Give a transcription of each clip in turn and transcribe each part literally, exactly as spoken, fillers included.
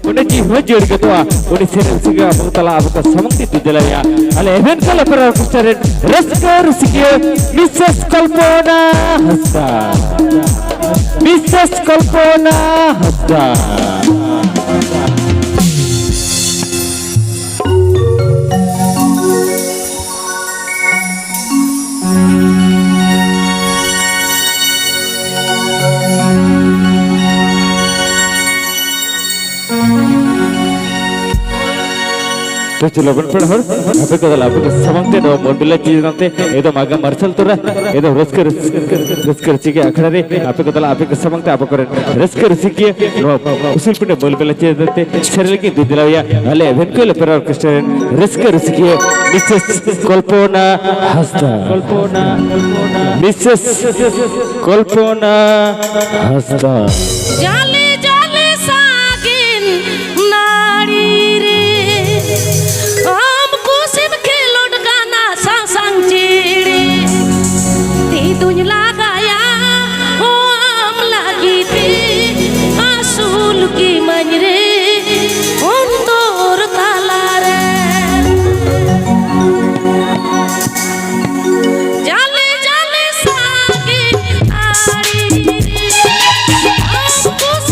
ᱚᱸᱰᱮ ᱡᱤᱣᱤ ᱦᱚᱸ ᱡᱤᱭᱟᱹᱲ ᱜᱚᱫᱚᱜᱼᱟ᱾ ᱩᱱᱤ ᱥᱮᱨᱮᱧ ᱥᱤᱝᱜᱟᱨ ᱟᱵᱚ ᱛᱟᱞᱟ ᱟᱵᱚ ᱠᱚ ᱥᱟᱢᱟᱝ ᱛᱮ ᱤᱫᱤ ᱫᱟᱲᱮᱭᱟᱜᱼᱟ᱾ ᱟᱞᱮ ᱮᱵᱷᱮᱱ ᱠᱚᱞ ᱚᱯᱮᱨᱟ ᱚᱨᱠᱮᱥᱴᱨᱟ ᱨᱮᱱ ᱨᱟᱹᱥᱠᱟᱹ ᱨᱩᱥᱤᱠᱤᱭᱟᱹ ᱢᱤᱥᱮᱥ ᱠᱚᱞᱯᱚᱱᱟ ᱦᱟᱸᱥᱫᱟ᱾ ᱢᱤᱥᱮᱥ ᱠᱚᱞᱯᱚᱱᱟ ᱦᱟᱸᱥᱫᱟ᱾ ᱛᱚ ᱪᱚᱞᱚ ᱵᱚᱱ ᱯᱮᱲᱟ ᱦᱚᱲ, ᱟᱯᱮ ᱠᱚ ᱫᱚ ᱟᱯᱮ ᱠᱚ ᱥᱟᱢᱟᱝ ᱛᱮ ᱱᱚᱣᱟ ᱢᱚᱱᱰᱚᱞᱟ ᱪᱮᱛᱟᱱ ᱛᱮ ᱮᱠᱫᱚᱢ ᱟᱜᱟᱢ ᱢᱟᱨᱥᱟᱞ ᱛᱚᱨᱟ, ᱮᱠᱫᱚᱢ ᱨᱟᱹᱥᱠᱟᱹ, ᱨᱟᱹᱥᱠᱟᱹ, ᱨᱟᱹᱥᱠᱟᱹ ᱨᱩᱥᱤᱠᱤᱭᱟᱹ ᱟᱠᱷᱲᱟ ᱨᱮ ᱟᱯᱮ ᱠᱚ ᱫᱚ ᱟᱯᱮ ᱠᱚ ᱥᱟᱢᱟᱝ ᱛᱮ ᱟᱵᱚ ᱠᱚᱨᱮᱱ ᱨᱟᱹᱥᱠᱟᱹ ᱨᱩᱥᱤᱠᱤᱭᱟᱹ ᱱᱚᱣᱟ ᱩᱥᱩᱞ ᱯᱤᱸᱰᱟᱹ ᱢᱟᱹᱞ ᱢᱮᱞᱟ ᱪᱮᱛᱟᱱ ᱛᱮ ᱥᱮᱨᱮᱧ ᱞᱟᱹᱜᱤᱫ ᱫᱩ ᱫᱮᱞᱟᱣᱭᱟ ᱟᱞᱮ ᱮᱵᱷᱮᱱ ᱠᱚᱭᱮᱞ ᱚᱯᱮᱨᱟ ᱚᱨᱠᱮᱥᱴᱨᱟ ᱨᱮᱱ ᱨᱟᱹᱥᱠᱟᱹ ᱨᱩᱥᱤᱠᱤᱭᱟᱹ ᱢᱤᱥᱮᱥ ᱠᱚᱞᱯᱚᱱᱟ ᱦᱟᱸᱥᱫᱟ᱾ ᱢᱤᱥᱮᱥ ᱠᱚᱞᱯᱚᱱᱟ ᱦᱟᱸᱥᱫᱟ᱾ ᱡᱟᱞᱮ ᱡᱟᱞᱮ ᱥᱟᱜᱮᱱ ᱱᱟᱹᱲᱤ ᱨᱮ ᱟᱢ ᱠᱩᱥᱤᱢ ᱠᱷᱮᱞᱳᱰ ᱠᱟᱱᱟ ᱥᱟᱥᱟᱝ ᱪᱤᱲᱤ᱾ ᱛᱤ ᱫᱩᱧ ᱞᱟᱜᱟᱭᱟ ᱟᱢ ᱞᱟᱹᱜᱤᱫ ᱛᱮ ᱟᱹᱥᱩᱞ ᱠᱤᱢᱟᱹᱧ ᱨᱮ ᱚᱱᱛᱚᱨ ᱛᱟᱞᱟᱨᱮ᱾ ᱡᱟᱞᱮ ᱡᱟᱞᱮ ᱥᱟᱜᱮ ᱟᱲᱮ ᱨᱮ ᱟᱢ ᱠᱩᱥᱤ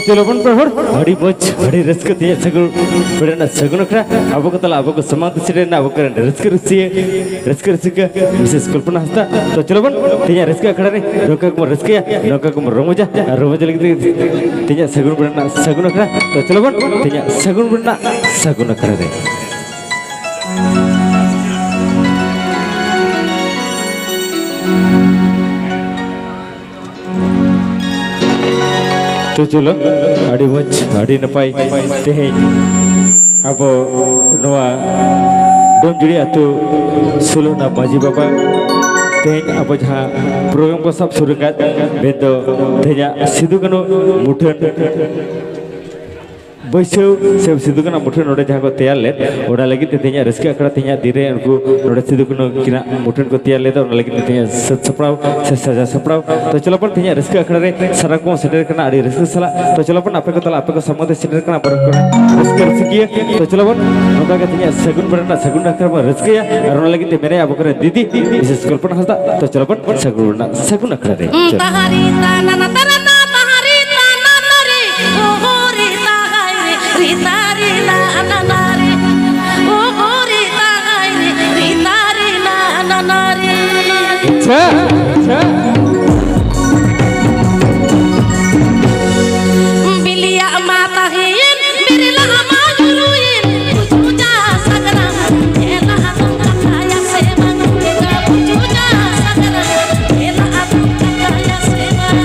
ᱪᱚᱞᱚ ᱵᱚᱱ ᱯᱮ ᱦᱚᱲ, ᱟᱹᱰᱤ ᱢᱚᱡᱽ, ᱟᱹᱰᱤ ᱨᱟᱹᱥᱠᱟᱹ ᱛᱮᱭᱟᱜ ᱥᱟᱹᱜᱩᱱ ᱵᱮᱲᱟ ᱨᱮᱱᱟᱜ ᱥᱟᱹᱜᱩᱱ ᱟᱠᱷᱲᱟ᱾ ᱟᱵᱚ ᱠᱚ ᱛᱟᱞᱟ, ᱟᱵᱚ ᱠᱚ ᱥᱟᱢᱟᱝ ᱛᱮ ᱥᱮᱴᱮᱨ ᱮᱱᱟ ᱟᱵᱚ ᱠᱚᱨᱮᱱ ᱨᱟᱹᱥᱠᱟᱹ ᱨᱟᱹᱥᱤᱭᱟᱹ, ᱨᱟᱹᱥᱠᱟᱹ ᱨᱟᱹᱥᱠᱟᱹ ᱢᱤᱥᱮᱥ ᱠᱚᱞᱯᱚᱱᱟ ᱦᱟᱸᱥᱫᱟ᱾ ᱛᱚ ᱪᱚᱞᱚ ᱵᱚᱱ ᱛᱮᱦᱮᱧᱟᱜ ᱨᱟᱹᱥᱠᱟᱹ ᱟᱠᱷᱲᱟ ᱨᱮ ᱱᱚᱝᱠᱟ ᱜᱮᱵᱚᱱ ᱨᱟᱹᱥᱠᱟᱹᱭᱟ, ᱱᱚᱝᱠᱟ ᱜᱮᱵᱚᱱ ᱨᱚᱢᱚᱡᱟ ᱟᱨ ᱨᱚᱢᱚᱡᱽ ᱞᱟᱹᱜᱤᱫ ᱛᱮ ᱛᱮᱦᱮᱧᱟᱜ ᱥᱟᱹᱜᱩᱱ ᱵᱮᱲᱟ ᱨᱮᱱᱟᱜ ᱥᱟᱹᱜᱩᱱ ᱟᱠᱷᱲᱟ᱾ ᱛᱚ ᱪᱚᱞᱚ ᱵᱚᱱ ᱛᱮᱦᱮᱧᱟᱜ ᱥᱟᱹᱜᱩᱱ ᱵᱮᱲᱟ ᱨᱮᱱᱟᱜ ᱥᱟᱹᱜᱩᱱ ᱟᱠᱷᱲᱟ ᱨᱮ᱾ ᱛᱚ ᱪᱚᱞᱚ, ᱟᱹᱰᱤ ᱢᱚᱡᱽ, ᱟᱹᱰᱤ ᱱᱟᱯᱟᱭ᱾ ᱛᱮᱦᱮᱧ ᱟᱵᱚ ᱱᱚᱣᱟ ᱰᱚᱢᱡᱩᱲᱤ ᱟᱹᱛᱩ ᱥᱳᱞᱳ ᱟᱱᱟ ᱢᱟᱹᱡᱷᱤ ᱵᱟᱵᱟ, ᱛᱮᱦᱮᱧ ᱟᱵᱚ ᱡᱟᱦᱟᱸ ᱯᱨᱳᱜᱨᱟᱢ ᱠᱚ ᱥᱟᱵ ᱥᱩᱨ ᱟᱠᱟᱫ, ᱢᱮᱱᱫᱚ ᱛᱮᱦᱮᱧᱟᱜ ᱥᱤᱫᱩ ᱠᱟᱹᱱᱦᱩ ᱢᱩᱴᱷᱟᱹᱱ ᱵᱟᱹᱭᱥᱟᱹᱣ ᱥᱮ ᱥᱤᱫᱩ ᱠᱟᱹᱱᱦᱩ ᱢᱩᱴᱷᱟᱹᱱ ᱱᱚᱰᱮ ᱡᱟᱦᱟᱸ ᱠᱚ ᱛᱮᱭᱟᱨ ᱞᱮᱫ, ᱚᱱᱟ ᱞᱟᱹᱜᱤᱫ ᱛᱮ ᱛᱮᱦᱮᱧᱟᱜ ᱨᱟᱹᱥᱠᱟᱹ ᱟᱠᱷᱲᱟ, ᱛᱮᱦᱮᱧᱟᱜ ᱫᱤᱱ ᱨᱮ ᱩᱱᱠᱩ ᱱᱚᱰᱮ ᱥᱤᱫᱩ ᱠᱟᱹᱱᱦᱩ ᱩᱱᱠᱤᱱᱟᱜ ᱢᱩᱴᱷᱟᱹᱱ ᱠᱚ ᱛᱮᱭᱟᱨ ᱞᱮᱫᱟ, ᱚᱱᱟ ᱞᱟᱹᱜᱤᱫ ᱛᱮ ᱛᱮᱦᱮᱧᱟᱜ ᱥᱟᱹᱛ ᱥᱟᱯᱲᱟᱣ ᱥᱮ ᱥᱟᱡᱟᱣ ᱥᱟᱯᱲᱟᱣ᱾ ᱛᱚ ᱪᱚᱞᱚ ᱵᱚᱱ ᱛᱮᱦᱮᱧᱟᱜ ᱨᱟᱹᱥᱠᱟᱹ ᱟᱠᱷᱲᱟ ᱨᱮ ᱥᱟᱱᱟᱢ ᱠᱚᱵᱚᱱ ᱥᱮᱴᱮᱨ ᱠᱟᱱᱟ ᱟᱹᱰᱤ ᱨᱟᱹᱥᱠᱟᱹ ᱥᱟᱞᱟᱜ᱾ ᱛᱚ ᱪᱚᱞᱚ ᱵᱚᱱ ᱟᱯᱮ ᱠᱚ ᱛᱟᱞᱟ, ᱟᱯᱮ ᱠᱚ ᱥᱟᱢᱟᱝ ᱛᱮ ᱥᱮᱴᱮᱨ ᱠᱟᱱᱟ ᱟᱵᱚ ᱨᱮᱱ ᱨᱟᱹᱥᱠᱟᱹ ᱨᱟᱹᱥᱠᱟᱹ ᱜᱮᱭᱟ᱾ ᱛᱚ ᱪᱚᱞᱚ ᱵᱚᱱ ᱱᱚᱝᱠᱟ ᱜᱮ ᱛᱮᱦᱮᱧᱟᱜ ᱥᱟᱹᱜᱩᱱ ᱵᱮᱲᱟ ᱨᱮᱱᱟᱜ ᱥᱟᱹᱜᱩᱱ ᱟᱠᱷᱲᱟ ᱵᱚᱱ ᱨᱟᱹᱥᱠᱟᱹᱭᱟ᱾ ᱟᱨ ᱚᱱᱟ ᱞᱟᱹᱜᱤᱫ ᱛᱮ ᱢᱮᱱᱟᱭᱟ ᱟᱵᱚ ᱠᱚᱨᱮᱱ ᱫᱤᱫᱤ ᱢᱤᱥᱮᱥ ᱠᱚᱞᱯᱚᱱᱟ ᱦᱟᱸᱥᱫᱟ᱾ ᱛᱚ ᱪᱚᱞᱚ ᱵᱚᱱ ᱥᱟᱹᱜᱩᱱ ᱵᱮᱲᱟ ᱨᱮᱱᱟᱜ ᱥᱟᱹᱜᱩᱱ ᱟᱠᱷᱲᱟ ᱨᱮ᱾ ᱪᱚᱞᱚ᱾ ᱛᱟᱦᱟᱨᱤ ᱛᱟᱱᱟᱱᱟ ᱛᱟᱨᱟᱱᱟ ᱛᱟᱦᱟᱨᱤ ᱛᱟᱱᱟᱱᱟ ᱨᱮ, ᱳ ᱦᱳ ᱨᱮ ᱛᱟᱦᱟᱭ ᱨᱮ, ᱨᱮ ᱛᱟᱨᱤ ᱨᱟ ᱱᱟᱱᱟ ᱨᱮ, ᱳ ᱦᱳ ᱨᱮ ᱛᱟᱦᱟᱭ ᱨᱮ, ᱨᱮ ᱛᱟᱨᱤ ᱨᱟ ᱱᱟᱱᱟ ᱨᱮ᱾ ᱟᱪᱪᱷᱟ, ᱟᱪᱪᱷᱟ᱾ ᱵᱤᱞᱤᱭᱟᱜ ᱢᱟ ᱛᱟᱦᱮᱸᱭᱮᱱ, ᱵᱤᱨᱞᱟᱜ ᱢᱟ ᱧᱩᱨᱩᱭᱮᱱ, ᱠᱩᱪᱩ ᱪᱟ ᱥᱟᱜᱽᱨᱟᱢ, ᱧᱮᱞᱟ ᱫᱚ ᱠᱟᱛᱷᱟᱭᱟ ᱥᱮ ᱵᱟᱝ, ᱠᱩᱪᱩ ᱪᱟ ᱥᱟᱜᱽᱨᱟᱢ, ᱧᱮᱞᱟ ᱫᱚ ᱠᱟᱛᱷᱟᱭᱟ ᱥᱮ ᱵᱟᱝ᱾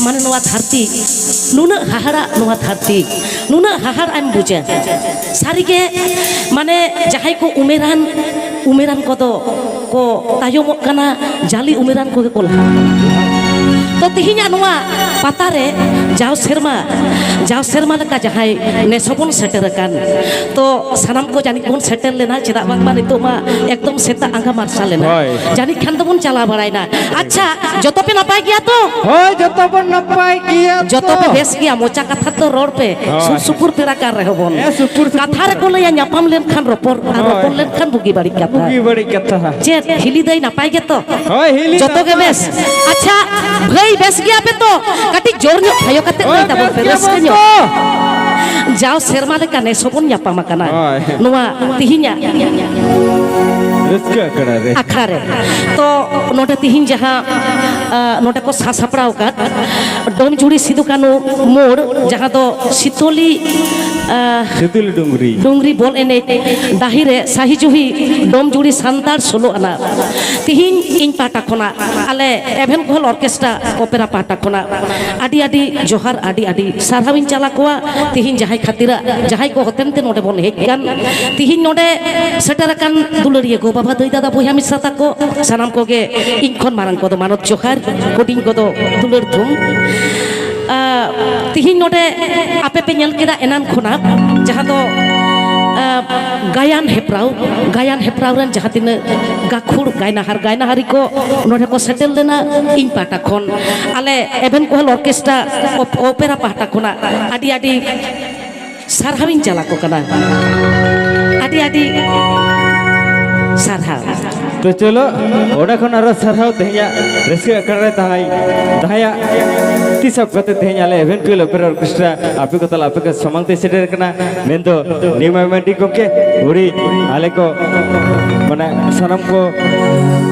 ᱢᱟᱱᱮ ᱱᱚᱣᱟ ᱫᱷᱟᱹᱨᱛᱤ ᱱᱩᱱᱟᱹᱜ ᱦᱟᱦᱟᱲᱟᱜ, ᱱᱚᱣᱟ ᱫᱷᱟᱹᱨᱛᱤ ᱱᱩᱱᱟᱹᱜ ᱦᱟᱦᱟᱲᱟᱜ ᱮᱢ ᱵᱩᱡᱟ᱾ ᱥᱟᱹᱨᱤᱜᱮ, ᱢᱟᱱᱮ ᱡᱟᱦᱟᱸᱭ ᱠᱚ ᱩᱢᱮᱨᱟᱱ, ᱩᱢᱮᱨᱟᱱ ᱠᱚᱫᱚ ᱠᱚ ᱛᱟᱭᱚᱢᱚᱜ ᱠᱟᱱᱟ, ᱡᱟᱹᱞᱤ ᱩᱢᱮᱨᱟᱱ ᱠᱚᱜᱮ ᱠᱚ ᱞᱟᱦᱟᱜ ᱠᱟᱱᱟ᱾ ᱛᱚ ᱛᱮᱦᱮᱧᱟᱜ ᱱᱚᱣᱟ ᱯᱟᱛᱟ ᱨᱮ ᱡᱟᱣ ᱥᱮᱨᱢᱟ, ᱡᱟᱣ ᱥᱮᱨᱢᱟ ᱞᱮᱠᱟ ᱡᱟᱦᱟᱸᱭ ᱱᱮᱥ ᱦᱚᱸᱵᱚᱱ ᱥᱮᱴᱮᱨ ᱟᱠᱟᱱ, ᱛᱚ ᱥᱟᱱᱟᱢ ᱠᱚ ᱡᱟᱹᱱᱤᱡ ᱵᱚᱱ ᱥᱮᱴᱮᱨ ᱞᱮᱱᱟ, ᱪᱮᱫᱟᱜ ᱵᱟᱝᱢᱟ ᱱᱤᱛᱚᱜ ᱢᱟ ᱮᱠᱫᱚᱢ ᱥᱮᱛᱟᱜ ᱟᱸᱜᱟ ᱢᱟᱨᱥᱟᱞ ᱮᱱᱟ᱾ ᱦᱳᱭ᱾ ᱡᱟᱹᱱᱤᱡ ᱠᱷᱟᱱ ᱫᱚᱵᱚᱱ ᱪᱟᱞᱟᱣ ᱵᱟᱲᱟᱭᱮᱱᱟ᱾ ᱟᱪᱪᱷᱟ, ᱡᱚᱛᱚ ᱯᱮ ᱱᱟᱯᱟᱭ ᱜᱮᱭᱟ ᱛᱚ? ᱦᱳᱭ, ᱡᱚᱛᱚ ᱵᱚᱱ ᱱᱟᱯᱟᱭ ᱜᱮᱭᱟ ᱡᱚᱛᱚ ᱛᱚ? ᱯᱮ ᱵᱮᱥ ᱜᱮᱭᱟ, ᱢᱚᱪᱟ ᱠᱟᱛᱷᱟ ᱛᱚ ᱨᱚᱲ ᱯᱮ᱾ ᱦᱳᱭ᱾ ᱥᱩᱨ ᱥᱩᱯᱩᱨ ᱯᱮᱲᱟ ᱠᱟᱱ ᱨᱮᱦᱚᱸ ᱵᱚᱱ᱾ ᱦᱮᱸ, ᱥᱩᱯᱩᱨ ᱥᱩᱯᱩᱨ ᱠᱟᱛᱷᱟ ᱯᱮᱲᱟ᱾ ᱨᱮᱠᱚ ᱞᱟᱹᱭᱟ, ᱧᱟᱯᱟᱢ ᱞᱮᱱᱠᱷᱟᱱ ᱨᱚᱯᱚᱲ, ᱟᱨ ᱦᱳᱭ᱾ ᱨᱚᱯᱚᱲ ᱞᱮᱱᱠᱷᱟᱱ ᱵᱩᱜᱤ ᱵᱟᱹᱲᱤᱡ ᱠᱟᱛᱷᱟ᱾ ᱵᱩᱜᱤ ᱵᱟᱹᱲᱤᱡ ᱠᱟᱛᱷᱟ᱾ ᱪᱮᱫ ᱦᱤᱞᱤ ᱫᱟᱹᱭ ᱱᱟᱯᱟᱭ ᱜᱮᱛᱚ? ᱦᱳᱭ, ᱦᱤᱞᱤ ᱡᱚᱛᱚ ᱜᱮ ᱱᱟᱯᱟᱭ᱾ ᱵᱮᱥ? ᱟᱪᱪᱷᱟ, ᱵᱷᱟᱹᱭ ᱵᱮᱥ ᱜᱮᱭᱟ ᱯᱮ ᱛᱚ? ᱠᱟᱹᱴᱤᱡ ᱡᱳᱨ ᱧᱚᱜ ᱛᱷᱟᱭᱚ ᱠᱟᱛᱮ ᱦᱳᱭ, ᱞᱟᱹᱭ ᱛᱟᱵᱚᱱ ᱵᱮᱥ ᱯᱮ, ᱜᱮᱭᱟ ᱨᱟᱹᱥᱠᱟᱹ ᱵᱚᱱ ᱧᱚᱜ᱾ ᱛᱚ᱾ ᱡᱟᱣ ᱥᱮᱨᱢᱟ ᱞᱮᱠᱟ ᱱᱮᱥ ᱦᱚᱸᱵᱚᱱ ᱧᱟᱯᱟᱢ ᱟᱠᱟᱱᱟ᱾ ᱦᱳᱭ᱾ ᱱᱚᱣᱟ ᱛᱤᱦᱤᱧᱟᱜ ᱨᱟᱹᱥᱠᱟᱹ ᱟᱠᱷᱲᱟ ᱨᱮ᱾ ᱟᱠᱷᱲᱟ ᱨᱮ᱾ ᱛᱚ ᱱᱚᱰᱮ ᱛᱤᱦᱤᱧ ᱡᱟᱦᱟᱸ, ᱟ, ᱱᱚᱰᱮ ᱠᱚ ᱥᱟᱥᱟᱯᱲᱟᱣ ᱟᱠᱟᱫ ᱰᱚᱢᱡᱩᱲᱤ ᱥᱤᱫᱩ ᱠᱟᱹᱱᱩ ᱢᱳᱲ, ᱡᱟᱦᱟᱸ ᱫᱚ ᱥᱤᱛᱚᱞᱤ, ᱟ, ᱥᱤᱛᱩᱞᱤ ᱰᱩᱝᱨᱤ᱾ ᱰᱩᱝᱨᱤ ᱵᱚᱞ ᱮᱱᱮᱡ ᱰᱟᱹᱦᱤ ᱨᱮ ᱥᱟᱹᱦᱤ ᱡᱩᱦᱤ ᱰᱚᱢᱡᱩᱲᱤ ᱥᱟᱱᱛᱟᱲ ᱥᱳᱞᱳ ᱟᱱᱟ᱾ ᱛᱤᱦᱤᱧ ᱤᱧ ᱯᱟᱦᱴᱟ ᱠᱷᱚᱱᱟᱜ, ᱟᱞᱮ ᱮᱵᱷᱮᱱ ᱠᱚᱦᱚᱞ ᱚᱨᱠᱮᱥᱴᱨᱟ ᱚᱯᱮᱨᱟ ᱯᱟᱦᱴᱟ ᱠᱷᱚᱱᱟᱜ ᱟᱹᱰᱤ ᱟᱹᱰᱤ ᱡᱚᱦᱟᱨ, ᱟᱹᱰᱤ ᱟᱹᱰᱤ ᱥᱟᱨᱦᱟᱣᱤᱧ ᱪᱟᱞ ᱟᱠᱚᱣᱟ᱾ ᱛᱤᱦᱤᱧ ᱡᱟᱦᱟᱸᱭ ᱠᱷᱟᱹᱛᱤᱨᱟᱜ, ᱡᱟᱦᱟᱸᱭ ᱠᱚ ᱦᱚᱛᱮᱱ ᱛᱮ ᱱᱚᱰᱮ ᱵᱚᱱ ᱦᱮᱡ ᱟᱠᱟᱱ, ᱛᱤᱦᱤᱧ ᱱᱚᱰᱮ ᱥᱮᱴᱮᱨ ᱟᱠᱟᱱ ᱫᱩᱞᱟᱹᱲᱤᱭᱟᱹ ᱜᱚ ᱵᱟᱵᱟ, ᱫᱟᱹᱭ ᱫᱟᱫᱟ, ᱵᱚᱭᱦᱟ ᱢᱤᱥᱨᱟ ᱛᱟᱠᱚ, ᱥᱟᱱᱟᱢ ᱠᱚᱜᱮ ᱤᱧ ᱠᱷᱚᱱ ᱢᱟᱨᱟᱝ ᱠᱚᱫᱚ ᱢᱟᱱᱚᱛ ᱡᱚᱦᱟᱨ, ᱦᱩᱰᱤᱧ ᱠᱚᱫᱚ ᱫᱩᱞᱟᱹᱲ ᱛᱷᱩᱢ᱾ ᱟ, ᱛᱤᱦᱤᱧ ᱱᱚᱰᱮ ᱟᱯᱮ ᱯᱮ ᱧᱮᱞ ᱠᱮᱫᱟ ᱮᱱᱟᱱ ᱠᱷᱚᱱᱟᱜ, ᱡᱟᱦᱟᱸ ᱫᱚ, ᱟ, ᱜᱟᱭᱟᱱ ᱦᱮᱯᱨᱟᱣ, ᱜᱟᱭᱟᱱ ᱦᱮᱯᱨᱟᱣ ᱨᱮᱱ ᱡᱟᱦᱟᱸ ᱛᱤᱱᱟᱹᱜ ᱜᱟᱹᱠᱷᱩᱲ ᱜᱟᱭᱱᱟᱦᱟᱨ ᱜᱟᱭᱱᱟᱦᱟᱨᱤ ᱠᱚ ᱱᱚᱰᱮ ᱠᱚ ᱥᱮᱴᱮᱨ ᱞᱮᱱᱟ, ᱤᱧ ᱯᱟᱦᱴᱟ ᱠᱷᱚᱱ, ᱟᱞᱮ ᱮᱵᱷᱮᱱ ᱠᱚᱦᱚᱞ ᱚᱨᱠᱮᱥᱴᱨᱟ ᱚᱯ-, ᱚᱯᱮᱨᱟ ᱯᱟᱦᱴᱟ ᱠᱷᱚᱱᱟᱜ ᱟᱹᱰᱤ ᱟᱹᱰᱤ ᱥᱟᱨᱦᱟᱣᱤᱧ ᱪᱟᱞ ᱟᱠᱚ ᱠᱟᱱᱟ᱾ ᱟᱹᱰᱤ ᱟᱹᱰᱤ ᱥᱟᱨᱦᱟᱣ᱾ ᱛᱚ ᱪᱚᱞᱚ, ᱚᱸᱰᱮ ᱠᱷᱚᱱ ᱟᱨᱚ ᱥᱟᱨᱦᱟᱣ ᱛᱮᱦᱮᱧᱟᱜ ᱨᱟᱹᱥᱠᱟᱹ ᱟᱠᱷᱲᱟ ᱨᱮ ᱛᱟᱦᱮᱸ, ᱡᱟᱦᱟᱸᱭᱟᱜ ᱛᱤ ᱥᱟᱵ ᱠᱟᱛᱮ ᱛᱮᱦᱮᱧ ᱟᱞᱮ ᱮᱵᱷᱮᱱ ᱴᱩᱭᱮᱞ ᱚᱯᱮᱨᱟ ᱚᱨᱠᱮᱥᱴᱨᱟ ᱟᱯᱮ ᱠᱚ ᱛᱟᱞᱟ, ᱟᱯᱮ ᱠᱚ ᱥᱟᱢᱟᱝ ᱛᱮ ᱥᱮᱴᱮᱨ ᱟᱠᱟᱱᱟ, ᱢᱮᱱᱫᱚ ᱱᱤᱢᱟᱭ ᱢᱟᱱᱰᱤ ᱜᱚᱢᱠᱮ, ᱩᱱᱤ ᱟᱞᱮ ᱠᱚ, ᱢᱟᱱᱮ, ᱥᱟᱱᱟᱢ ᱠᱚ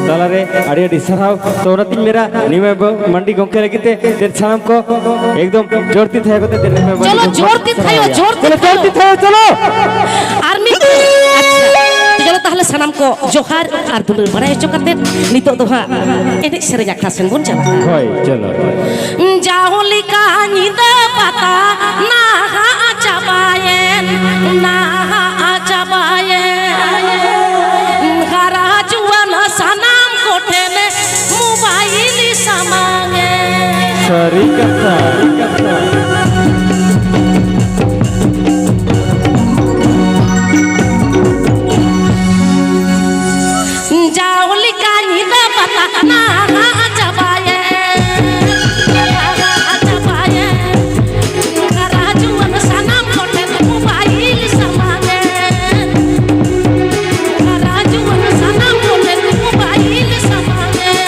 ᱛᱟᱞᱟᱨᱮ ᱟᱹᱰᱤ ᱟᱹᱰᱤ ᱥᱟᱨᱦᱟᱣ᱾ ᱛᱚ ᱚᱱᱟᱛᱤᱧ ᱢᱮᱱᱟ, ᱱᱤᱢᱟᱭ ᱵᱟ-, ᱢᱟᱱᱰᱤ ᱜᱚᱢᱠᱮ ᱞᱟᱹᱜᱤᱫ ᱛᱮ ᱥᱟᱱᱟᱢ ᱠᱚ ᱮᱠᱫᱚᱢ ᱡᱳᱨ ᱛᱤ ᱛᱷᱟᱭᱚ ᱠᱟᱛᱮ ᱱᱤᱢᱟᱭ ᱢᱟᱱᱰᱤ ᱪᱚᱞᱚ, ᱜᱚᱢᱠᱮ ᱡᱳᱨ ᱛᱤ ᱛᱷᱟᱭᱚ, ᱥᱟᱨᱦᱟᱣ᱾ ᱡᱳᱨ ᱛᱤ ᱪᱚᱞᱚ, ᱡᱳᱨ ᱛᱤ ᱛᱷᱟᱭᱚ᱾ ᱛᱷᱟᱭᱚ, ᱪᱚᱞᱚ᱾ ᱟᱨ ᱢᱤᱫ ᱟᱪᱪᱷᱟ᱾ ᱛᱟᱦᱞᱮ ᱥᱟᱱᱟᱢ ᱠᱚ ᱡᱚᱦᱟᱨ ᱟᱨ ᱫᱩᱞᱟᱹᱲ ᱵᱟᱲᱟᱭ ᱦᱚᱪᱚ ᱠᱟᱛᱮ ᱱᱤᱛᱚᱜ ᱫᱚ ᱦᱟᱸᱜ ᱮᱱᱮᱡ ᱥᱮᱨᱮᱧ ᱟᱠᱷᱲᱟ ᱥᱮᱱ ᱵᱚᱱ ᱪᱟᱞᱟᱜᱼᱟ᱾ ᱦᱳᱭ, ᱪᱚᱞᱚ᱾ ᱡᱟᱣ ᱞᱮᱠᱟ ᱧᱤᱫᱟᱹ ᱯᱟᱛᱟ ᱱᱟᱦᱟᱜ ᱪᱟᱵᱟᱭᱮᱱ, ᱱᱟᱦᱟᱜ ᱪᱟᱵᱟᱭᱮᱱ᱾ ᱦᱟᱨᱟ ᱡᱩᱣᱟᱹᱱ ᱥᱟᱱᱟᱢ ᱠᱚᱴᱷᱮᱱ ᱢᱳᱵᱟᱭᱤᱞ ᱥᱟᱢᱟᱝ ᱮ᱾ ᱥᱟᱹᱨᱤ ᱠᱟᱛᱷᱟ, ᱥᱟᱹᱨᱤ ᱠᱟᱛᱷᱟ᱾ ᱡᱟᱣ ᱞᱮᱠᱟ ᱧᱤᱫᱟᱹ ᱯᱟᱛᱟ ᱱᱟᱦᱟᱜ ᱪᱟᱵᱟᱭᱮᱱ, ᱱᱟᱦᱟᱜ ᱪᱟᱵᱟᱭᱮᱱ᱾ ᱦᱟᱨᱟ ᱡᱩᱣᱟᱹᱱ ᱥᱟᱱᱟᱢ ᱠᱚᱴᱷᱮᱱ ᱢᱳᱵᱟᱭᱤᱞ ᱥᱟᱢᱟᱝ ᱮ᱾ ᱦᱟᱨᱟ ᱡᱩᱣᱟᱹᱱ ᱥᱟᱱᱟᱢ ᱠᱚᱴᱷᱮᱱ ᱢᱳᱵᱟᱭᱤᱞ ᱥᱟᱢᱟᱝ ᱮ᱾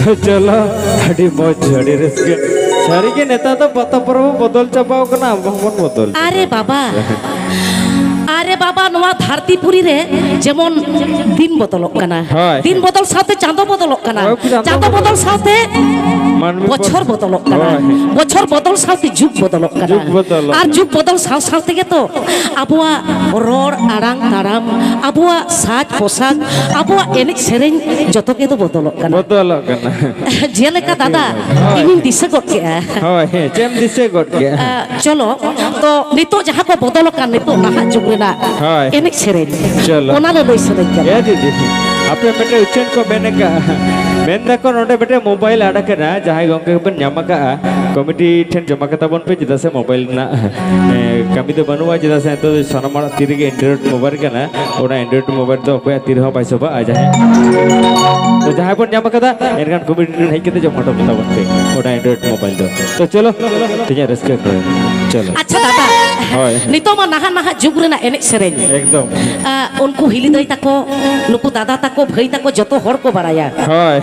ᱪᱚᱞᱚ, ᱟᱹᱰᱤ ᱢᱚᱡᱽ, ᱟᱹᱰᱤ ᱨᱟᱹᱥᱠᱟᱹ᱾ ᱥᱟᱹᱨᱤᱜᱮ ᱱᱮᱛᱟᱨ ᱫᱚ ᱯᱟᱛᱟ ᱯᱚᱨᱚᱵᱽ ᱵᱚᱫᱚᱞ ᱪᱟᱵᱟᱣ ᱠᱟᱱᱟ, ᱟᱵᱚ ᱦᱚᱸᱵᱚᱱ ᱵᱚᱫᱚᱞ ᱪᱟᱵᱟᱣ ᱟᱨᱮ ᱵᱟᱵᱟ, ᱟᱨᱮ ᱵᱟᱵᱟ, ᱱᱚᱣᱟ ᱫᱷᱟᱹᱨᱛᱤ ᱯᱩᱨᱤ ᱨᱮ ᱡᱮᱢᱚᱱ ᱫᱤᱱ ᱵᱚᱫᱚᱞᱚᱜ ᱠᱟᱱᱟ, ᱦᱳᱭ᱾ ᱫᱤᱱ ᱵᱚᱫᱚᱞ ᱥᱟᱶᱛᱮ ᱪᱟᱸᱫᱚ ᱵᱚᱫᱚᱞᱚᱜ ᱠᱟᱱᱟ, ᱦᱳᱭ, ᱪᱟᱸᱫᱚ ᱪᱟᱸᱫᱚ ᱵᱚᱫᱚᱞ ᱵᱚᱫᱚᱞ᱾ ᱥᱟᱶᱛᱮ ᱢᱟᱹᱱᱢᱤ ᱵᱚᱪᱷᱚᱨ ᱵᱚᱫᱚᱞ᱾ ᱵᱚᱫᱚᱞᱚᱜ ᱠᱟᱱᱟ, ᱦᱳᱭ᱾ ᱵᱚᱪᱷᱚᱨ ᱵᱚᱫᱚᱞ ᱥᱟᱶᱛᱮ ᱡᱩᱜᱽ ᱵᱚᱫᱚᱞᱚᱜ ᱠᱟᱱᱟ᱾ ᱡᱩᱜᱽ ᱵᱚᱫᱚᱞᱚᱜ ᱟᱨ ᱠᱟᱱᱟ᱾ ᱡᱩᱜᱽ ᱵᱚᱫᱚᱞ ᱥᱟᱶ ᱥᱟᱶ ᱛᱮᱜᱮ ᱛᱚ ᱟᱵᱚᱣᱟᱜ ᱨᱚᱲ, ᱟᱲᱟᱝ, ᱛᱟᱲᱟᱢ, ᱟᱵᱚᱣᱟᱜ ᱥᱟᱡᱽ ᱯᱳᱥᱟᱠ, ᱟᱵᱚᱣᱟᱜ ᱮᱱᱮᱡ ᱥᱮᱨᱮᱧ ᱡᱚᱛᱚ ᱜᱮ ᱫᱚ ᱵᱚᱫᱚᱞᱚᱜ ᱠᱟᱱᱟ᱾ ᱵᱚᱫᱚᱞᱚᱜ ᱠᱟᱱᱟ᱾ ᱡᱮᱞᱮᱠᱟ ᱟᱹᱰᱤ ᱫᱟᱫᱟ, ᱢᱚᱡᱽ᱾ ᱦᱳᱭ᱾ ᱤᱧᱤᱧ ᱫᱤᱥᱟᱹ ᱜᱚᱫ ᱠᱮᱜᱼᱟ᱾ ᱦᱳᱭ, ᱦᱮᱸ, ᱪᱮᱫ ᱮᱢ ᱫᱤᱥᱟᱹ ᱜᱚᱫ ᱠᱮᱜᱼᱟ? ᱟ, ᱪᱚᱞᱚ, ᱛᱚ ᱱᱤᱛᱚᱜ ᱡᱟᱦᱟᱸ ᱠᱚ ᱵᱚᱫᱚᱞ ᱟᱠᱟᱱ ᱱᱤᱛᱚᱜ ᱱᱟᱦᱟᱜ ᱡᱩᱜᱽ ᱨᱮᱱᱟᱜ ᱦᱳᱭ᱾ ᱮᱱᱮᱡ ᱥᱮᱨᱮᱧ, ᱪᱚᱞᱚ᱾ ᱚᱱᱟ ᱞᱮ ᱞᱟᱹᱭ ᱥᱟᱱᱟᱧ ᱠᱟᱱᱟ᱾ ᱦᱮᱸ ᱫᱤᱫᱤ, ᱟᱯᱮ ᱢᱤᱫᱴᱮᱱ ᱩᱪᱷᱟᱹᱱ ᱠᱚ ᱢᱮᱱ ᱟᱠᱟᱜᱼᱟ᱾ ᱢᱮᱱ ᱫᱟᱠᱚ ᱱᱚᱰᱮ ᱢᱤᱫᱴᱮᱱ ᱢᱳᱵᱟᱭᱤᱞ ᱟᱲᱟᱜ ᱠᱟᱱᱟ, ᱡᱟᱦᱟᱸᱭ ᱜᱚᱢᱠᱮ ᱠᱚᱵᱮᱱ ᱧᱟᱢ ᱟᱠᱟᱜᱼᱟ, ᱠᱚᱢᱤᱴᱤ ᱴᱷᱮᱱ ᱡᱚᱢᱟ ᱠᱟᱛᱟ ᱵᱚᱱ ᱯᱮ, ᱪᱮᱫᱟᱜ ᱥᱮ ᱢᱳᱵᱟᱭᱤᱞ ᱨᱮᱱᱟᱜ, ᱮ, ᱠᱟᱹᱢᱤ ᱫᱚ ᱵᱟᱹᱱᱩᱜᱼᱟ, ᱪᱮᱫᱟᱜ ᱥᱮ ᱱᱤᱛᱚᱜ ᱫᱚ ᱥᱟᱱᱟᱢ ᱦᱚᱲᱟᱜ ᱛᱤ ᱨᱮᱜᱮ Android ᱢᱳᱵᱟᱭᱤᱞ ᱠᱟᱱᱟ᱾ ᱚᱱᱟ Android ᱢᱳᱵᱟᱭᱤᱞ ᱫᱚ ᱚᱠᱚᱭᱟᱜ ᱛᱤ ᱨᱮᱦᱚᱸ ᱵᱟᱭ ᱥᱚᱵᱷᱟᱜᱼᱟ᱾ ᱡᱟᱦᱟᱸᱭ, ᱛᱚ ᱡᱟᱦᱟᱸᱭ ᱵᱚᱱ ᱧᱟᱢ ᱟᱠᱟᱫᱟ, ᱮᱱᱠᱷᱟᱱ ᱠᱚᱢᱤᱴᱤ ᱴᱷᱮᱱ ᱦᱮᱡ ᱠᱟᱛᱮ ᱡᱚᱢᱟ ᱦᱚᱴᱚ ᱠᱟᱛᱟ ᱵᱚᱱ ᱯᱮ ᱚᱱᱟ Android ᱢᱳᱵᱟᱭᱤᱞ ᱫᱚ᱾ ᱛᱚ ᱪᱚᱞᱚ, ᱛᱮᱦᱮᱧᱟᱜ ᱨᱟᱹᱥᱠᱟᱹ ᱠᱚ᱾ ᱪᱚᱞᱚ᱾ ᱟᱪᱪᱷᱟ ᱫᱟᱫᱟ, ᱦᱳᱭ᱾ ᱱᱤᱛᱚᱜ ᱢᱟ ᱱᱟᱦᱟᱜ ᱱᱟᱦᱟᱜ ᱡᱩᱜᱽ ᱨᱮᱱᱟᱜ ᱮᱱᱮᱡ ᱥᱮᱨᱮᱧ᱾ ᱮᱠᱫᱚᱢ᱾ ᱟ, ᱩᱱᱠᱩ ᱦᱤᱞᱤ ᱫᱟᱹᱭ ᱛᱟᱠᱚ, ᱱᱩᱠᱩ ᱫᱟᱫᱟ ᱛᱟᱠᱚ, ᱵᱷᱟᱹᱭ ᱛᱟᱠᱚ, ᱡᱚᱛᱚ ᱦᱚᱲ ᱠᱚ ᱵᱟᱲᱟᱭᱟ᱾ ᱦᱳᱭ᱾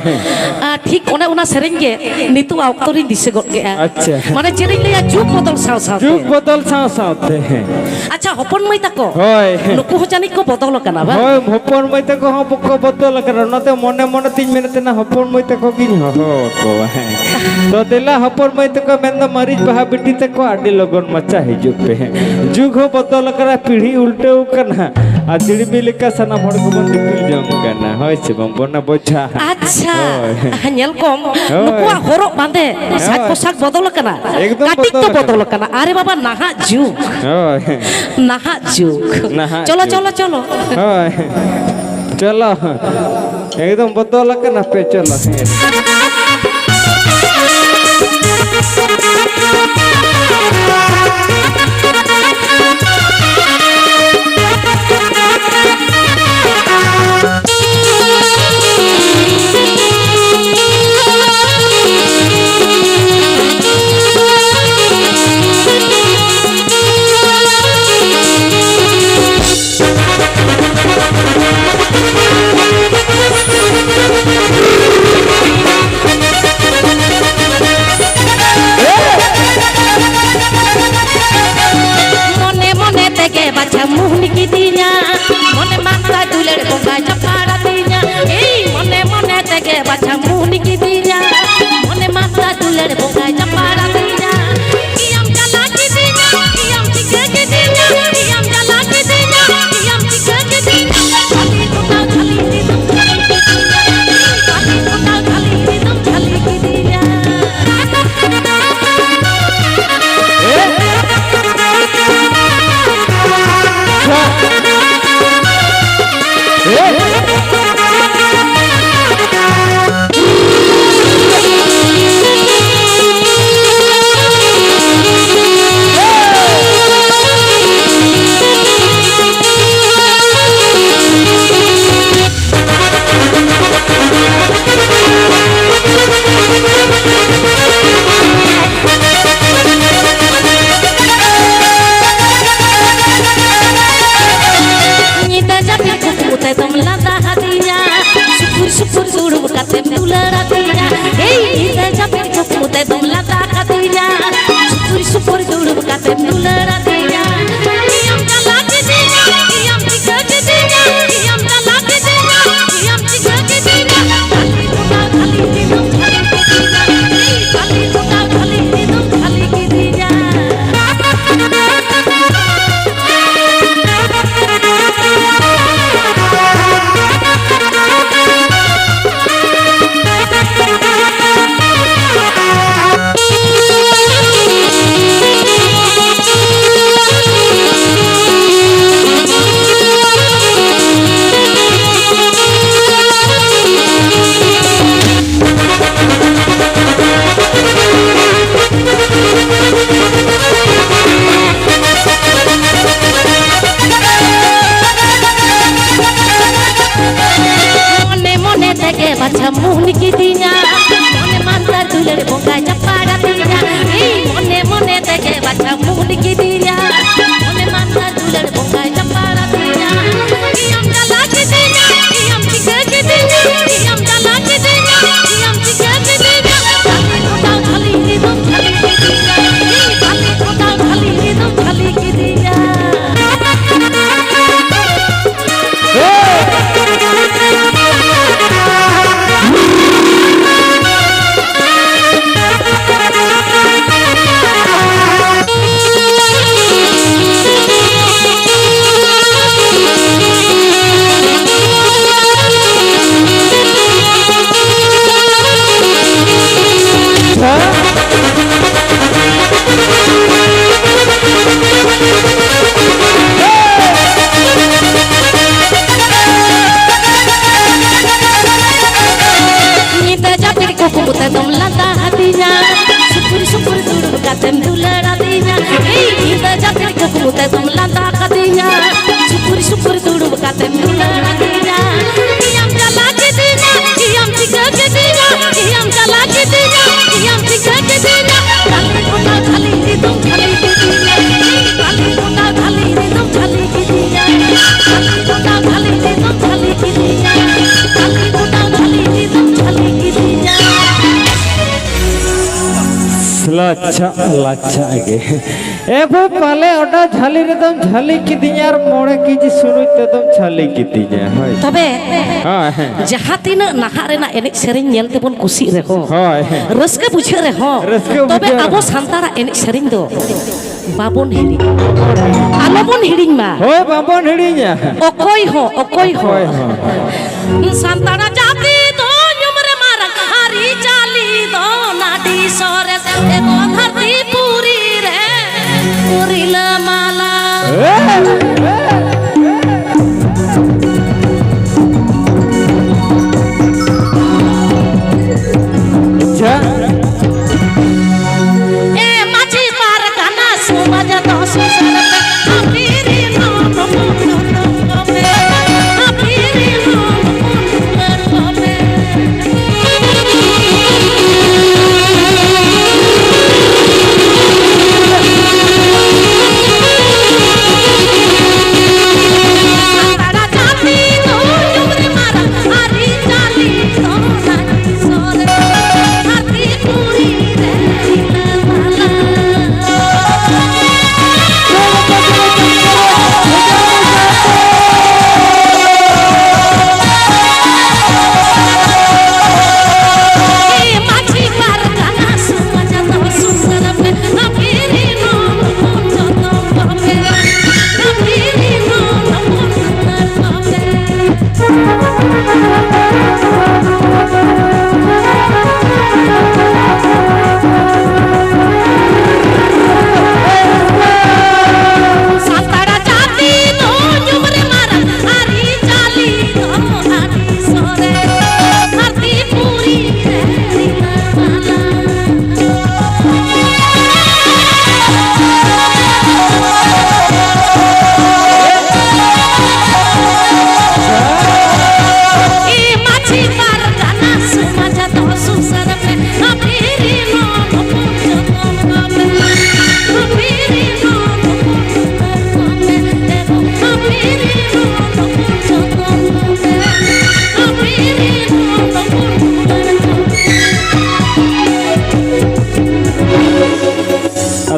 ᱟ, ᱴᱷᱤᱠ ᱚᱱᱮ ᱚᱱᱟ ᱥᱮᱨᱮᱧ ᱜᱮ ᱱᱤᱛᱚᱜ ᱚᱠᱛᱚ ᱨᱤᱧ ᱫᱤᱥᱟᱹ ᱜᱚᱫ ᱠᱮᱜᱼᱟ᱾ ᱟᱪᱪᱷᱟ᱾ ᱢᱟᱱᱮ ᱪᱮᱫ ᱤᱧ ᱞᱟᱹᱭᱟ, ᱡᱩᱜᱽ ᱵᱚᱫᱚᱞ ᱥᱟᱶ ᱥᱟᱶᱛᱮ᱾ ᱡᱩᱜᱽ ᱵᱚᱫᱚᱞ ᱥᱟᱶ ᱥᱟᱶᱛᱮ, ᱦᱮᱸ᱾ ᱟᱪᱪᱷᱟ, ᱦᱚᱯᱚᱱ ᱢᱟᱹᱭ ᱛᱟᱠᱚ, ᱦᱳᱭ᱾ ᱱᱩᱠᱩ ᱦᱚᱸ ᱡᱟᱹᱱᱤᱡ ᱠᱚ ᱵᱚᱫᱚᱞ ᱟᱠᱟᱱᱟ, ᱵᱟᱝ? ᱦᱳᱭ, ᱦᱚᱯᱚᱱ ᱢᱟᱹᱭ ᱛᱟᱠᱚ ᱦᱚᱸ ᱵᱟᱠᱚ ᱵᱚᱫᱚᱞ ᱟᱠᱟᱱᱟ᱾ ᱚᱱᱟᱛᱮ ᱢᱚᱱᱮ ᱢᱚᱱᱮ ᱛᱤᱧ ᱢᱮᱱᱮᱫ ᱛᱟᱦᱮᱱᱟ, ᱦᱚᱯᱚᱱ ᱢᱟᱹᱭ ᱛᱟᱠᱚ ᱜᱤᱧ ᱦᱚᱦᱚ ᱟᱠᱚᱣᱟ, ᱦᱮᱸ᱾ ᱛᱚ ᱫᱮᱞᱟ, ᱦᱚᱯᱚᱱ ᱢᱟᱹᱭ ᱛᱟᱠᱚ, ᱢᱮᱱᱫᱚ ᱢᱟᱹᱨᱤᱪ ᱵᱟᱦᱟ ᱵᱤᱴᱤ ᱛᱟᱠᱚ, ᱟᱹᱰᱤ ᱞᱚᱜᱚᱱ ᱢᱟᱪᱷᱟ ᱦᱤᱡᱩᱜ ᱯᱮ, ᱦᱮᱸ᱾ ᱡᱩᱜᱽ ᱦᱚᱸ ᱵᱚᱫᱚᱞ ᱟᱠᱟᱱᱟ, ᱯᱤᱲᱦᱤ ᱩᱞᱴᱟᱹᱣ ᱟᱠᱟᱱᱟ, ᱟᱨ ᱛᱤᱲᱢᱤ ᱞᱮᱠᱟ ᱥᱟᱱᱟᱢ ᱦᱚᱲ ᱠᱚᱵᱚᱱ ᱫᱤᱯᱤᱞ ᱡᱚᱝ ᱠᱟᱱᱟ, ᱦᱳᱭ ᱥᱮ ᱵᱟᱝ? ᱵᱚᱱᱟ ᱵᱚᱡᱷᱟ᱾ ᱟᱪᱪᱷᱟ, ᱦᱳᱭ᱾ ᱧᱮᱞ ᱠᱚᱢ, ᱦᱳᱭ᱾ ᱱᱩᱠᱩᱣᱟᱜ ᱦᱚᱨᱚᱜ ᱵᱟᱸᱫᱮ, ᱥᱟᱡᱽ ᱦᱳᱭ᱾ ᱯᱳᱥᱟᱠ ᱵᱚᱫᱚᱞ ᱟᱠᱟᱱᱟ᱾ ᱮᱠᱫᱚᱢ ᱠᱟᱹᱴᱤᱡ ᱵᱚᱫᱚᱞ ᱫᱚ ᱟᱠᱟᱱᱟ᱾ ᱵᱚᱫᱚᱞ ᱟᱠᱟᱱᱟ᱾ ᱟᱨᱮ ᱵᱟᱵᱟ, ᱱᱟᱦᱟᱜ ᱡᱩᱜᱽ᱾ ᱦᱳᱭ᱾ ᱱᱟᱦᱟᱜ ᱡᱩᱜᱽ᱾ ᱱᱟᱦᱟᱜ ᱪᱚᱞᱚ, ᱡᱩᱜᱽ᱾ ᱪᱚᱞᱚ, ᱪᱚᱞᱚ᱾ ᱦᱳᱭ᱾ ᱪᱚᱞᱚ᱾ ᱮᱠᱫᱚᱢ ᱵᱚᱫᱚᱞ ᱟᱠᱟᱱᱟ ᱯᱮ, ᱪᱚᱞᱚ᱾ ᱦᱮᱸ᱾ ᱠᱟᱛᱮᱢ ᱫᱩᱞᱟᱹᱲ ᱟᱹᱫᱤᱧᱟ᱾ ᱮᱭ ᱧᱤᱫᱟᱹ ᱡᱟᱹᱯᱤᱫ ᱠᱩᱠᱢᱩ ᱛᱮᱫᱚᱢ ᱞᱟᱸᱫᱟ ᱠᱟᱹᱫᱤᱧᱟ᱾ ᱥᱩᱯᱩᱨ ᱥᱩᱯᱩᱨ ᱫᱩᱲᱩᱵ ᱠᱟᱛᱮᱢ ᱫᱩᱞᱟᱹᱲ ᱟᱹᱫᱤᱧᱟ᱾ ᱤᱭᱟᱹᱢ ᱪᱟᱞᱟᱜ ᱠᱤᱫᱤᱧᱟ, ᱤᱭᱟᱹᱢ ᱪᱤᱠᱟᱹ ᱠᱤᱫᱤᱧᱟ, ᱤᱭᱟᱹᱢ ᱪᱟᱞᱟᱜ ᱠᱤᱫᱤᱧᱟ, ᱤᱭᱟᱹᱢ ᱪᱤᱠᱟᱹ ᱠᱤᱫᱤᱧᱟ᱾ ᱠᱷᱟᱹᱞᱤ ᱜᱚᱴᱟ ᱠᱷᱟᱹᱞᱤ ᱫᱤᱱᱟᱹᱢ ᱠᱷᱟᱹᱞᱤ ᱠᱤᱫᱤᱧᱟ᱾ ᱮᱭ ᱠᱷᱟᱹᱞᱤ ᱜᱚᱴᱟ ᱠᱷᱟᱹᱞᱤ ᱫᱤᱱᱟᱹᱢ ᱠᱷᱟᱹᱞᱤ ᱠᱤᱫᱤᱧᱟ᱾ ᱢᱚᱱᱮ ᱢᱚᱱᱮ ᱛᱮᱜᱮ ᱵᱟᱪᱷᱟ ᱢᱩᱱ ᱠᱤᱫᱤᱧᱟ᱾ ᱢᱚᱱᱮ ᱢᱟᱱᱛᱟᱨ ᱫᱩᱞᱟᱹᱲ ᱵᱚᱸᱜᱟᱭ ᱪᱟᱯᱟᱲ ᱟᱹᱫᱤᱧᱟ᱾ ᱤᱧ ᱢᱚᱱᱮ ᱢᱚᱱᱮ ᱛᱮᱜᱮ ᱵᱟᱪᱷᱟ ᱢᱩᱱ ᱠᱤᱫᱤᱧᱟ᱾ ᱢᱚᱱᱮ ᱢᱟᱱᱛᱟᱨ ᱫᱩᱞᱟᱹᱲ ᱵᱚᱸᱜᱟᱭ ᱪᱟᱯᱟᱲ ᱟᱹᱫᱤᱧᱟ᱾ ᱤᱭᱟᱹᱢ ᱪᱟᱞᱟᱜ ᱠᱤᱫᱤᱧᱟ, ᱤᱭᱟᱹᱢ ᱪᱤᱠᱟᱹ ᱠᱤᱫᱤᱧᱟ, ᱤᱭᱟᱹᱢ ᱪᱟᱞᱟᱜ ᱠᱤᱫᱤᱧᱟ, ᱤᱭᱟᱹᱢ ᱪᱤᱠᱟᱹ ᱠᱤᱫᱤᱧᱟ᱾ ᱠᱷᱟᱹᱞᱤ ᱜᱚᱴᱟ ᱠᱷᱟᱹᱞᱤ ᱫᱤᱱᱟᱹᱢ ᱠᱷᱟᱹᱞᱤ ᱠᱤᱫᱤᱧᱟ᱾ ᱤᱧ ᱠᱷᱟᱹᱞᱤ ᱜᱚᱴᱟ ᱠᱷᱟᱹᱞᱤ ᱫᱤᱱᱟᱹᱢ ᱠᱷᱟᱹᱞᱤ ᱠᱤᱫᱤᱧᱟ᱾ ᱧᱤᱫᱟᱹ ᱡᱟᱹᱯᱤᱫ ᱠᱩᱠᱢᱩ ᱛᱮᱫᱚᱢ ᱞᱟᱸᱫᱟ ᱟᱹᱫᱤᱧᱟ᱾ ᱥᱩᱯᱩᱨ ᱥᱩᱯᱩᱨ ᱫᱩᱲᱩᱵ ᱠᱟᱛᱮᱢ ᱫᱩᱞᱟᱹᱲ ᱟᱹᱫᱤᱧᱟ᱾ ᱮᱭ ᱧᱤᱫᱟᱹ ᱡᱟᱹᱯᱤᱫ ᱠᱩᱠᱢᱩ ᱛᱮᱫᱚᱢ ᱞᱟᱸᱫᱟ ᱠᱟᱹᱫᱤᱧᱟ᱾ ᱥᱩᱯᱩᱨ ᱥᱩᱯᱩᱨ ᱫᱩᱲᱩᱵ ᱠᱟᱛᱮᱢ ᱫᱩᱞᱟᱹᱲ ᱟᱹᱫᱤᱧᱟ᱾ ᱤᱭᱟᱹᱢ ᱪᱟᱞᱟᱜ ᱠᱤᱫᱤᱧᱟ, ᱤᱭᱟᱹᱢ ᱪᱤᱠᱟᱹ ᱠᱤᱫᱤᱧᱟ, ᱤᱭᱟᱹᱢ ᱪᱟᱞᱟᱜ ᱠᱤᱫᱤᱧᱟ, ᱤᱭᱟᱹᱢ ᱪᱤᱠᱟᱹ ᱠᱤᱫᱤᱧᱟ᱾ ᱠᱷᱟᱹᱞᱤ ᱜᱚᱴᱟ ᱠᱷᱟᱹᱞᱤ ᱫᱤᱱᱟᱹᱢ ᱠᱷᱟᱹᱞᱤ ᱠᱤᱫᱤᱧᱟ᱾ ᱠᱷᱟᱹᱞᱤ ᱜᱚᱴᱟ ᱠᱷᱟᱹᱞᱤ ᱫᱤᱱᱟᱹᱢ ᱠᱷᱟᱹᱞᱤ ᱠᱤᱫᱤᱧᱟ᱾ ᱠᱷᱟᱹᱞᱤ ᱜᱚᱴᱟ ᱠᱷᱟᱹᱞᱤ ᱫᱤᱱᱟᱹᱢ ᱠᱷᱟᱹᱞᱤ ᱠᱤᱫᱤᱧᱟ᱾ ᱠᱷᱟᱹᱞᱤ ᱜᱚᱴᱟ ᱠᱷᱟᱹᱞᱤ ᱫᱤᱱᱟᱹᱢ ᱟᱪᱪᱷᱟ, ᱞᱟᱪᱪᱷᱟ ᱜᱮ᱾ ᱮ ᱵᱷᱟᱹᱭ, ᱯᱟᱞᱮ ᱚᱰᱟ ᱡᱷᱟᱹᱞᱤ ᱨᱮᱫᱚᱢ ᱡᱷᱟᱹᱞᱤ ᱠᱤᱫᱤᱧᱟ ᱟᱨ ᱢᱚᱬᱮ ᱠᱮᱡᱤ ᱥᱩᱱᱩᱡ ᱛᱮᱫᱚᱢ ᱡᱷᱟᱹᱞᱤ ᱠᱤᱫᱤᱧᱟ᱾ ᱦᱳᱭ᱾ ᱛᱚᱵᱮ ᱦᱳᱭ, ᱦᱮᱸ᱾ ᱡᱟᱦᱟᱸ ᱛᱤᱱᱟᱹᱜ ᱱᱟᱦᱟᱜ ᱨᱮᱱᱟᱜ ᱮᱱᱮᱡ ᱥᱮᱨᱮᱧ ᱧᱮᱞ ᱛᱮᱵᱚᱱ ᱠᱩᱥᱤᱜ ᱨᱮᱦᱚᱸ, ᱦᱳᱭ, ᱦᱮᱸ᱾ ᱨᱟᱹᱥᱠᱟᱹ ᱵᱩᱡᱷᱟᱹᱜ ᱨᱮᱦᱚᱸ, ᱨᱟᱹᱥᱠᱟᱹ ᱛᱚᱵᱮ ᱵᱩᱡᱷᱟᱹᱜ ᱟᱵᱚ ᱨᱮᱦᱚᱸ᱾ ᱥᱟᱱᱛᱟᱲᱟᱜ ᱮᱱᱮᱡ ᱥᱮᱨᱮᱧ ᱫᱚ ᱵᱟᱵᱚᱱ ᱦᱤᱲᱤᱧ, ᱟᱞᱚᱵᱚᱱ ᱦᱤᱲᱤᱧ ᱢᱟ᱾ ᱦᱳᱭ, ᱵᱟᱵᱚᱱ ᱦᱤᱲᱤᱧᱟ᱾ ᱚᱠᱚᱭ ᱦᱚᱸ, ᱚᱠᱚᱭ ᱦᱚᱸ᱾ ᱚᱠᱚᱭ ᱦᱚᱸ᱾ ᱥᱟᱱᱛᱟᱲ ᱡᱟᱹᱛᱤ ᱫᱚ ᱧᱩᱢ ᱨᱮ ᱢᱟᱨᱟᱝ, ᱟᱹᱨᱤᱪᱟᱹᱞᱤ ᱫᱚ ᱟᱹᱰᱤ ᱥᱚᱨᱮᱥ, ᱮ ᱫᱚ ᱫᱷᱟᱹᱨᱛᱤ ᱯᱩᱨᱤ ᱨᱮ ᱨᱤᱞᱟᱹᱢᱟᱞᱟ᱾ ᱟᱪᱪᱷᱟ᱾ ᱮ ᱢᱟᱹᱡᱷᱤ ᱯᱟᱨᱜᱟᱱᱟ ᱥᱚᱢᱟᱡᱽ ᱫᱚ ᱥᱩᱥᱟᱹᱨ ᱯᱮ, ᱟᱯᱮ ᱨᱮᱱ ᱦᱚᱲ ᱦᱚᱯᱚᱱ ᱫᱚ ᱛᱚᱯᱮ, ᱟᱯᱮ ᱨᱮᱱ ᱦᱚᱲ ᱦᱚᱯᱚᱱ ᱫᱚ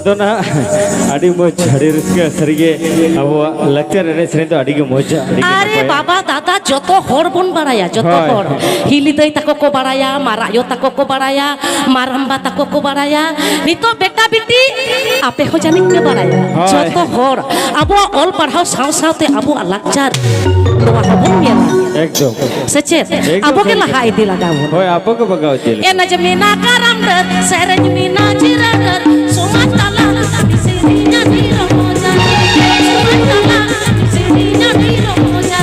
ᱫᱚ ᱱᱟᱦᱟᱜ ᱟᱹᱰᱤ ᱢᱚᱡᱽ, ᱟᱹᱰᱤ ᱨᱟᱹᱥᱠᱟᱹ᱾ ᱥᱟᱹᱨᱤᱜᱮ ᱟᱵᱚᱣᱟᱜ ᱞᱟᱠᱪᱟᱨ ᱮᱱᱮᱡ ᱥᱮᱨᱮᱧ ᱫᱚ ᱟᱹᱰᱤ ᱜᱮ ᱢᱚᱡᱟ, ᱟᱹᱰᱤ ᱜᱮ ᱟᱨᱮ ᱱᱟᱯᱟᱭᱟ᱾ ᱵᱟᱵᱟ, ᱫᱟᱫᱟ, ᱡᱚᱛᱚ ᱦᱚᱲ ᱵᱚᱱ ᱵᱟᱲᱟᱭᱟ, ᱡᱚᱛᱚ ᱦᱳᱭ᱾ ᱦᱚᱲ᱾ ᱦᱤᱞᱤ ᱫᱟᱹᱭ ᱛᱟᱠᱚ ᱠᱚ ᱵᱟᱲᱟᱭᱟ, ᱢᱟᱨᱟᱜ ᱭᱳ ᱛᱟᱠᱚ ᱠᱚ ᱵᱟᱲᱟᱭᱟ, ᱢᱟᱨᱟᱢᱵᱟ ᱛᱟᱠᱚ ᱠᱚ ᱵᱟᱲᱟᱭᱟ᱾ ᱱᱤᱛᱚᱜ ᱵᱮᱴᱟ ᱵᱤᱴᱤ ᱟᱯᱮ ᱦᱚᱸ ᱡᱟᱹᱱᱤᱡ ᱯᱮ ᱵᱟᱲᱟᱭᱟ᱾ ᱦᱳᱭ᱾ ᱡᱚᱛᱚ ᱦᱚᱲ ᱟᱵᱚᱣᱟᱜ ᱚᱞ ᱯᱟᱲᱦᱟᱣ ᱥᱟᱶ ᱥᱟᱶᱛᱮ ᱟᱵᱚᱣᱟᱜ ᱞᱟᱠᱪᱟᱨ ᱱᱚᱣᱟ ᱦᱚᱸᱵᱚᱱ ᱧᱮᱞᱟ᱾ ᱮᱠᱫᱚᱢ᱾ ᱥᱮ ᱪᱮᱫ? ᱮᱠᱫᱚᱢ ᱟᱵᱚ ᱜᱮ ᱥᱟᱹᱨᱤ ᱞᱟᱦᱟ ᱠᱟᱛᱷᱟ᱾ ᱤᱫᱤ ᱞᱟᱜᱟᱣ ᱵᱚᱱᱟ᱾ ᱦᱳᱭ, ᱟᱵᱚ ᱜᱮ ᱵᱟᱜᱟᱣ ᱤᱫᱤ ᱞᱟᱜᱟᱣ᱾ ᱮᱱᱮᱡ ᱢᱮᱱᱟᱜ ᱠᱟᱨᱟᱢ ᱰᱟᱹᱨ, ᱥᱮᱨᱮᱧ ᱢᱮᱱᱟᱜ ᱡᱤᱨᱟᱹ ᱰᱟᱹᱨ, ᱥᱚᱢᱟᱡᱽ ᱛᱟᱞᱟ ᱥᱮᱨᱮᱧ ᱟᱹᱰᱤ ᱨᱚᱢᱚᱡᱟ, ᱥᱚᱢᱟᱡᱽ ᱛᱟᱞᱟ ᱥᱮᱨᱮᱧ ᱟᱹᱰᱤ ᱨᱚᱢᱚᱡᱟ᱾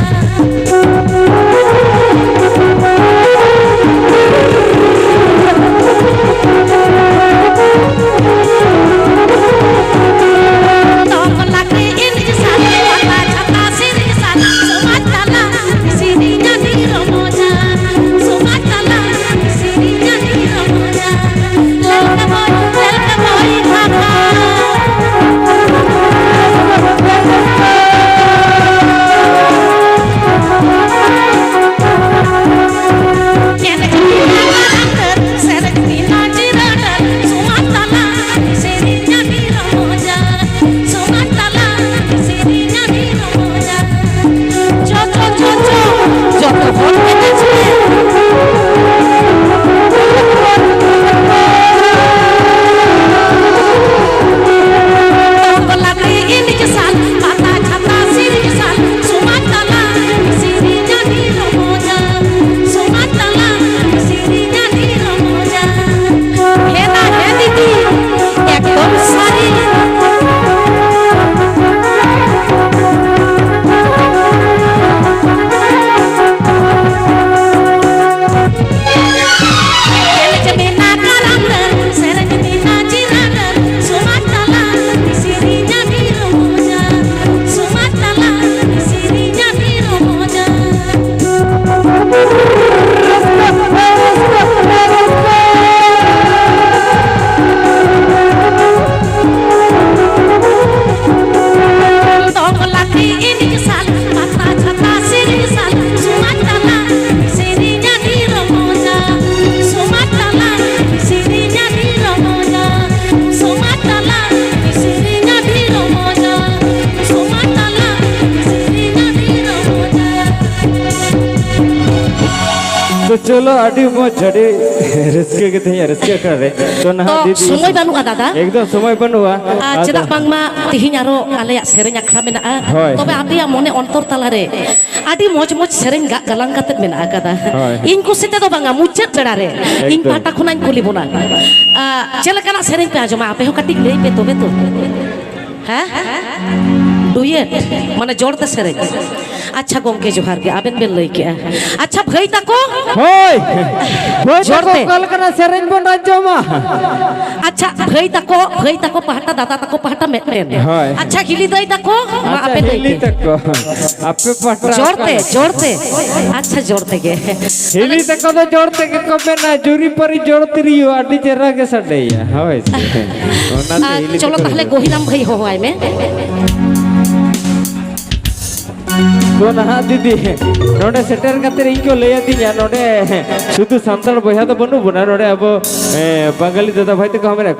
ᱫᱚᱝ ᱞᱟᱜᱽᱲᱮ ᱮᱱᱮᱡ ᱥᱟᱞ, ᱯᱟᱛᱟ ᱪᱷᱟᱛᱟ ᱥᱮᱨᱮᱧ ᱥᱟᱞ, ᱥᱚᱢᱟᱡᱽ ᱛᱟᱞᱟ ᱥᱮᱨᱮᱧ ᱟᱹᱰᱤ ᱨᱚᱢᱚᱡᱟ, ᱥᱚᱢᱟᱡᱽ ᱛᱟᱞᱟ ᱥᱮᱨᱮᱧ ᱟᱹᱰᱤ ᱨᱚᱢᱚᱡᱟ᱾ ᱞᱮᱞᱠᱟ ᱵᱚᱭ, ᱞᱮᱞᱠᱟ ᱵᱚᱭ, ᱵᱷᱟᱜᱟ᱾ ᱛᱚ ᱪᱚᱞᱚ, ᱟᱹᱰᱤ ᱢᱚᱡᱽ, ᱟᱹᱰᱤ ᱨᱟᱹᱥᱠᱟᱹ ᱜᱮ ᱛᱮᱦᱮᱧ ᱨᱟᱹᱥᱠᱟᱹ ᱟᱠᱷᱲᱟ ᱨᱮ᱾ ᱛᱚ ᱱᱟᱦᱟᱜ ᱛᱚ ᱫᱤᱫᱤ, ᱥᱚᱢᱚᱭ ᱵᱟᱹᱱᱩᱜᱼᱟ ᱫᱟᱫᱟ᱾ ᱮᱠᱫᱚᱢ ᱥᱚᱢᱚᱭ ᱵᱟᱹᱱᱩᱜᱼᱟ᱾ ᱟᱨ ᱟᱫᱚ ᱪᱮᱫᱟᱜ ᱵᱟᱝᱢᱟ ᱛᱤᱦᱤᱧ ᱟᱨᱚ ᱟᱞᱮᱭᱟᱜ ᱥᱮᱨᱮᱧ ᱟᱠᱷᱲᱟ ᱢᱮᱱᱟᱜᱼᱟ᱾ ᱦᱳᱭ᱾ ᱛᱚᱵᱮ ᱟᱯᱮᱭᱟᱜ ᱢᱚᱱᱮ ᱚᱱᱛᱚᱨ ᱛᱟᱞᱟᱨᱮ ᱟᱹᱰᱤ ᱢᱚᱡᱽ ᱢᱚᱡᱽ ᱥᱮᱨᱮᱧ ᱜᱟᱜ ᱜᱟᱞᱟᱝ ᱠᱟᱛᱮ ᱢᱮᱱᱟᱜ ᱟᱠᱟᱫᱟ᱾ ᱦᱳᱭ᱾ ᱤᱧ ᱠᱩᱥᱤ ᱛᱮᱫᱚ ᱵᱟᱝᱟ, ᱢᱩᱪᱟᱹᱫ ᱵᱮᱲᱟ ᱨᱮ ᱤᱧ ᱮᱠᱫᱚᱢ᱾ ᱯᱟᱦᱴᱟ ᱠᱷᱚᱱᱟᱜ ᱤᱧ ᱠᱩᱞᱤ ᱵᱚᱱᱟ᱾ ᱟ, ᱪᱮᱫ ᱞᱮᱠᱟᱱᱟᱜ ᱥᱮᱨᱮᱧ ᱯᱮ ᱟᱸᱡᱚᱢᱟ ᱟᱯᱮ ᱦᱚᱸ? ᱠᱟᱹᱴᱤᱡ ᱞᱟᱹᱭ ᱯᱮ ᱛᱚᱵᱮ ᱛᱚ᱾ ᱦᱮᱸ? ᱰᱩᱭᱮᱴ, ᱢᱟᱱᱮ ᱡᱳᱨ ᱛᱮ ᱥᱮᱨᱮᱧ᱾ ᱟᱪᱪᱷᱟ ᱜᱚᱝᱠᱮ, ᱡᱚᱦᱟᱨ ᱜᱮ, ᱟᱵᱮᱱ ᱵᱮᱱ ᱞᱟᱹᱭ ᱠᱮᱜᱼᱟ᱾ ᱟᱪᱪᱷᱟ ᱵᱷᱟᱹᱭ ᱛᱟᱠᱚ, ᱦᱳᱭ᱾ ᱦᱳᱭ, ᱡᱳᱨ ᱛᱟᱠᱚ ᱛᱮ᱾ ᱚᱠᱟ ᱞᱮᱠᱟᱱᱟᱜ ᱥᱮᱨᱮᱧ ᱵᱚᱱ ᱟᱸᱡᱚᱢᱟ? ᱟᱪᱪᱷᱟ ᱵᱷᱟᱹᱭ ᱛᱟᱠᱚ, ᱵᱷᱟᱹᱭ ᱛᱟᱠᱚ ᱯᱟᱦᱴᱟ, ᱫᱟᱫᱟ ᱛᱟᱠᱚ ᱯᱟᱦᱴᱟ ᱢᱮᱫᱴᱮᱱ᱾ ᱦᱳᱭ᱾ ᱟᱪᱪᱷᱟ ᱦᱤᱞᱤ ᱫᱟᱹᱭ ᱛᱟᱠᱚ, ᱢᱟ ᱟᱪᱪᱷᱟ, ᱟᱯᱮ ᱞᱟᱹᱭ ᱦᱤᱞᱤ ᱯᱮ᱾ ᱛᱟᱠᱚ, ᱟᱯᱮ ᱯᱟᱦᱴᱟ ᱡᱳᱨ ᱚᱠᱟ ᱛᱮ, ᱞᱮᱠᱟ? ᱡᱳᱨ ᱛᱮ᱾ ᱟᱪᱪᱷᱟ ᱡᱳᱨ ᱛᱮᱜᱮ᱾ ᱦᱤᱞᱤ ᱛᱟᱠᱚ ᱫᱚ ᱡᱳᱨ ᱛᱮᱜᱮ ᱠᱚ ᱢᱮᱱᱟ, ᱡᱩᱨᱤ ᱯᱟᱹᱨᱤ ᱡᱳᱨ ᱛᱤᱨᱭᱳ, ᱟᱹᱰᱤ ᱪᱮᱦᱨᱟ ᱜᱮ ᱥᱟᱰᱮᱭᱟ᱾ ᱦᱳᱭ ᱥᱮ᱾ ᱚᱱᱟᱛᱮ ᱟᱨ ᱦᱤᱞᱤ ᱪᱚᱞᱚ ᱛᱟᱠᱚ ᱫᱚ ᱛᱟᱦᱞᱮ ᱡᱳᱨ᱾ ᱜᱚᱦᱤᱨᱟᱢ ᱵᱷᱟᱹᱭ ᱦᱚᱦᱚᱣᱟᱭ ᱢᱮ᱾ ᱛᱚ ᱱᱟᱦᱟᱜ ᱫᱤᱫᱤ, ᱱᱚᱰᱮ ᱥᱮᱴᱮᱨ ᱠᱟᱛᱮ ᱤᱧ ᱠᱚ ᱞᱟᱹᱭ ᱟᱹᱫᱤᱧᱟ, ᱱᱚᱰᱮ ᱥᱩᱫᱷᱩ ᱥᱟᱱᱛᱟᱲ ᱵᱚᱭᱦᱟ ᱫᱚ ᱵᱟᱹᱱᱩᱜ ᱵᱚᱱᱟ, ᱱᱚᱰᱮ ᱟᱵᱚ, ᱮ, ᱵᱟᱝᱜᱟᱞᱤ ᱫᱟᱫᱟ ᱵᱷᱟᱭ ᱛᱟᱠᱚ ᱦᱚᱸ ᱢᱮᱱᱟᱜ